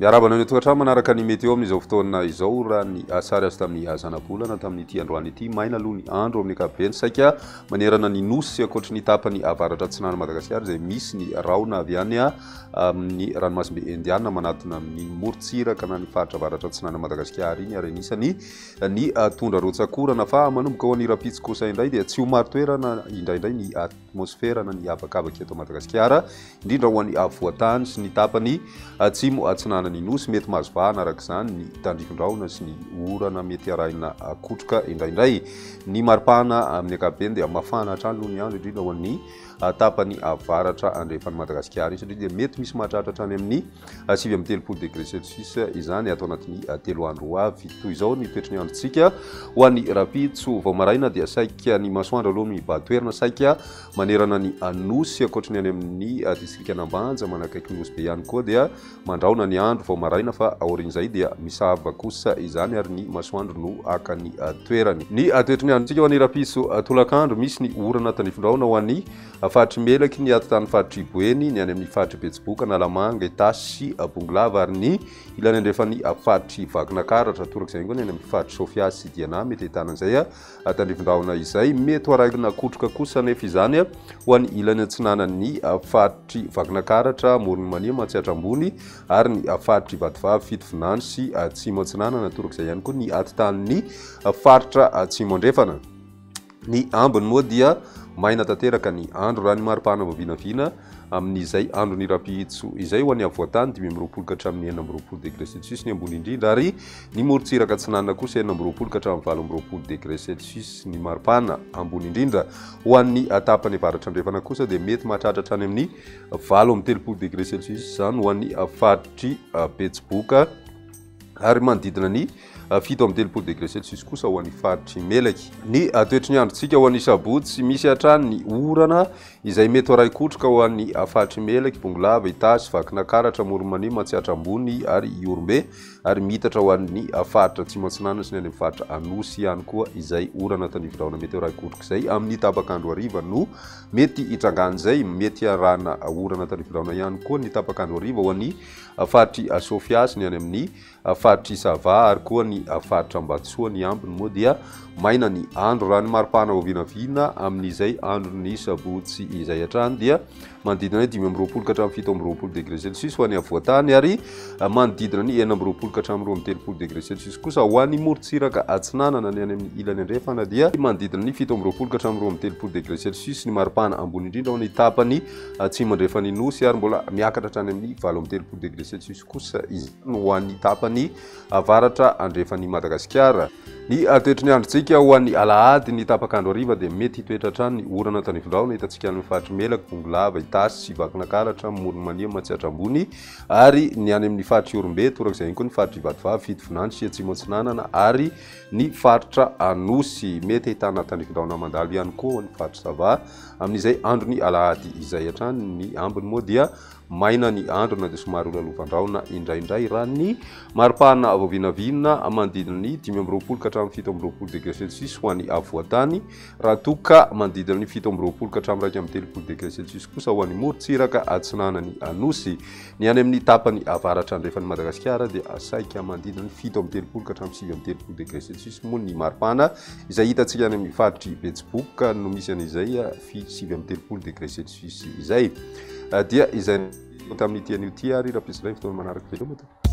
Miarahaba anao any an-tokantrano manaraka ny météo amin'izao fotoana izao. Raha ny sary azo tamin'ny zanabolana tamin'ity androany ity, maina aloha ny andro amin'ny ankapobeny saika manerana ny nosy ankoatry ny tapany avaratra atsinanan'i Madagasikara izay misy ny rahona avy any amin'ny ranomasimbe Indiana manatona amin'ny morontsiraka na ny faritra avaratra atsinanan'i Madagasikara iny ary anisany ny tondra rotsak'orana fa manomboka ho an'ny rahampitso kosa indray dia tsy ho marin-toerana indraindray ny atmosfera na ny habakabaka eto Madagasikara indrindra ho an'ny afovoan-tany sy ny tapany atsimo atsinanan'ny Nosy. Mety mahazo vahana araka izany ny tandrifin-drahona sy ny orana mety arahina kotroka indraindray. Ny maripana amin'ny ankapobeny dia mafana hatrany aloha ny andro indrindra ho an'ny tapany avaratra andrefan'i Madagasikara iny satria dia mety misy mahatratra hatrany amin'ny 39 degré celsius izany ato anatin'ny 3 andro ho avy. Toy izao ny toetry ny androntsika ho an'ny rahampitso vao maraina dia saika ny masoandro aloha mibahan-toerana saika manerana ny Nosy ankoatry ny any amin'ny distrikan'Ambanja manakaiky Nosy Be ihany koa dia mandrahona ny andro vao maraina fa aorian'izay dia misava kosa izany ary ny masoandro no haka ny toerany. Ny toetry ny androntsika ho an'ny rahampitso tolakandro misy ny orana tandrifindrahona ho an'ny Faritr'i Melaky, ny atitan'ny faritr'i Boeny, ny any amin'ny faritr'i Betsiboka, Analamanga, Itasy sy Bongolava ary ny ilany andrefan'ny faritr'i Vakinakaratra. Torak'izay ihany koa ny any amin'ny faritr'i Sofia sy Diana mety ahitana an'izay tandrifin-drahona izay. Mety ho arahina kotroka kosa anefa izany ho an'ny ilany atsinanan'ny faritr'i Vakinakaratra, Amoron'i Mania, Matsiatra Ambony ary ny faritr'i Vatovavy, Fitovinany sy Atsimo Atsinanana. Torak'izay ihany koa ny atitan'ny faritra Atsimo Andrefana. Ny ambiny moa dia maina tanteraka ny andro raha ny maripana vao vinavina amin'izay andron'ny rahampitso izay ho an'ny afovoan-tany 25 ka hatramin'ny 26 degré celsius ny ambony indrindra ary ny morontsiraka atsinanana kosa 26 ka hatramin'ny 28 degré celsius ny maripana ambony indrindra. Ho an'ny tapany avaratra andrefana kosa dia mety mahatratra hatrany amin'ny 38 degré celsius izany ho an'ny faritr'i Betsiboka ary manodidina ny 37 degré celsius kosa ho an'ny faritr'i Melaky. Ny toetry ny androntsika ho an'ny sabotsy, misy hatrany ny orana izay mety ho arahi-kotroka ho an'ny faritr'i Melaky, Bongolava, Itasy, Vakinankaratra, Amoron'i Mania, Matsiatra Ambony ary Ihorombe ary miitatra ho an'ny faritra Atsimo Atsinanana sy ny any amin'ny faritra Anosy ihany koa izay orana tandrifindrahona mety ho arahi-kotroka izay amin'ny tapak'andro hariva no mety hitrangan'izay. Mety harahana orana tandrifindrahona ihany koa ny tapak'andro hariva ho an'ny faritr'i Sofia sy ny any amin'ny faritr'i Sava ary koa ny faritra Ambatosoa. Ny ambiny moa dia maina ny andro. Raha ny maripana vao vinavina amin'izay andron'ny sabotsy izay hatrany dia manodidina ny 25 ka hatramin'ny 27 degré celsius ho an'ny afovoan-tany ary manodidina ny 26 ka hatramin'ny 32 degré celsius kosa ho an'ny morontsiraka atsinanana. Ny any amin'ny ilany andrefana dia manodidina ny 27 ka hatramin'ny 32 degré celsius ny maripana ambony indrindra ho an'ny tapany atsimo andrefan'ny nosy ary mbola miakatra hatrany amin'ny 38 degré celsius kosa izany ho an'ny tapany avaratra andrefan'i Madagasikara. Ny toetry ny androntsika ho an'ny alahady ny tapak'andro hariva dia mety hitoetra hatrany ny orana tandrifindrahona hitantsika any amin'ny faritr'i Melaky, Bongolava, Itasy sy Vakinankaratra, Amoron'i Mania, Matsiatra Ambony ary ny any amin'ny faritr'i Ihorombe, torak'izay ihany koa ny faritr'i Vatovavy, Fitovinany sy Atsimo Atsinanana ary ny faritra Anosy. Mety ahitana tandrifindrahona mandalo ihany koa ho an'ny faritr'i Sava amin'izay andron'ny alahady izay hatrany. Ny ambiny moa dia Maina ny andro na dia somary ho lalovan-drahona indraindray raha ny maripana vao vinavina manodidina ny 25 ka hatramin'ny 27 degré celsius ho an'ny afovoan-tany, raha toa ka manodidina ny 27 ka hatramin'ny 31 degré celsius kosa ho an'ny morontsiraka atsinanan'ny Nosy. Ny any amin'ny tapany avaratra andrefan'i Madagasikara dia saika manodidina ny 37 ka hatramin'ny 39 degré celsius moa ny maripana izay hitantsika any amin'ny faritr'i Betsiboka no misy an'izay 39 degré celsius izay. Dia izay tamin'ity anio ity ary raha mpisy indray ny fotoana manaraka veloma tompoko.